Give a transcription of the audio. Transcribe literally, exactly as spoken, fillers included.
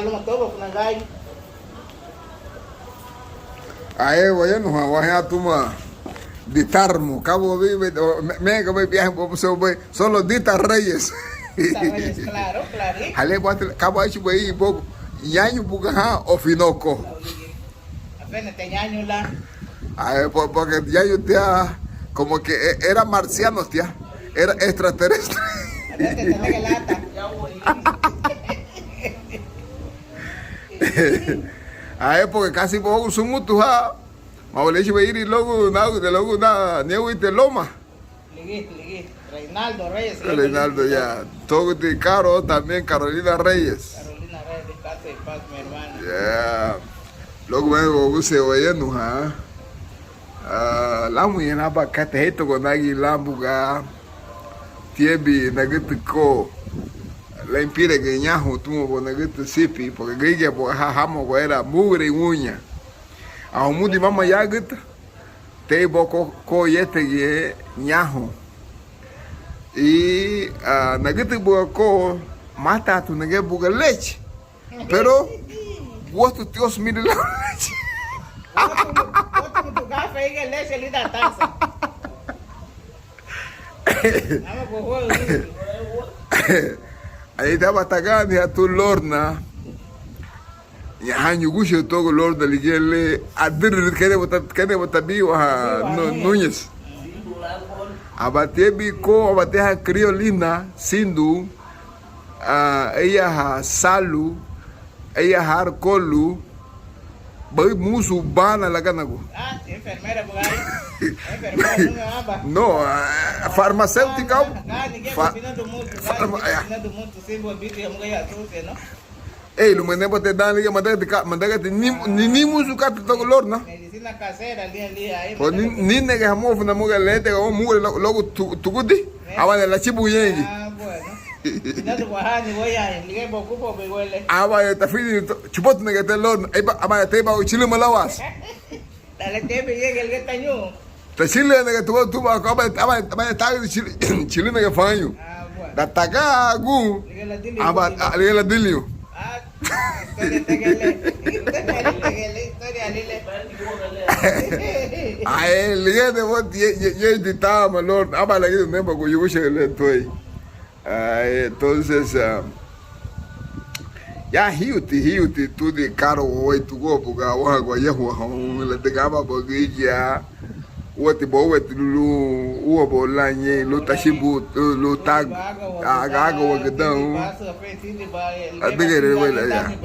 luma toba funa gayu. Ae, wayanuha, waha tuma ditarmu, kabo bi, bi, o, me, me, kabo bi, biahe, bo, so, bi, solo Dita Reyes. Dita Reyes, claro, claro. Hale, bo, kabo, aichi, bo, i, bo, ñañu buga ha, o finoko. Apenas te ñañu la. Ae, po, porque ñañu tia, como que e, era marciano tia, era extraterrestre. Apenas te lata. A época kasi bogu sumutu ha. Mau lechi ba iri logu na, de logu na, niewite loma. Ligi, ligi. Reinaldo Reyes. Reinaldo, ya. Toguti Caro, también Carolina Reyes. Carolina Reyes, descanse en paz, mi hermana. Ya. Logu me bogu se wayenu ha. Ah, lámuñein aban katei heituagu nagi lan buga tiabin nagütü ko, lan impiragei ñahoun tuma buga nagütü sipi, porque gürigia buga ha, hama buga era mugurei uña. Ahumuti mama yagüta, tei buga ko, ko yétegiñe ñahoun. Y, ah, nagütü buga ko, mataatu nege buga leche. Pero, guatu tios miri lau leche. Guatu, guatu mutu gafe ige leche lidan taza. Ama guahuaü. Añahein aban tagani ha tun Lorna. Ñaha ñugucha tuagu Lorna ligía le adürürü kede bata, kede bata biwa ha Nu-, Núñez. Aba tiabin ko, aba tiaha Criolina, Sindu, ah, ella ha Salu, ella ha Arcolu, baü musu bana laganagu. Ah, enfermera, buga. Enfermera, no, aba. No, ah, farmacéutica. Ah, ah, ah, nige fa-, farma-, ah. Ei, luma neba te dan liga, mandagati ka, mandagati ni, ni, ni musu kata tuagu Lorna. Medicina casera, liña, liña, ahí. Pues ni, ni nege hamuga funa muga lete, o muga lo, logu tu, tuguti. Aba de la chibu yengi. Ah, bueno. Nadu wahani, voy a, liga, bokupo, be, huele. Aba de tafini, chupotu nege te Lorna. Aba de te ba uchiluma lawas. Dale, te be, liga, liga, tañu. Tachülüña nege tuba, tuba, aba, aba, aba, tagü chili-, chilüña nege fañu. Ah, bueno. Da tagagu. Liga ladiliu, aba, liga. Ah, liga ladiliu. Ah, historia tegele. Historia tegele, historia lile. Ae, liga de bot, ye, ye, ye, di tama, Lord. Aba, liga de nemba, gu, yuguche, le, tuei. Ah, entonces, ah, ya hiuti, hiuti, tudi karo wawai tugua buga wahaguayahua houn, ladüga aban bagürigia, úati boueti lun, úa bou lan ñein, lun tachibu, lun tag-, agagawagüdün. Adüga, ya.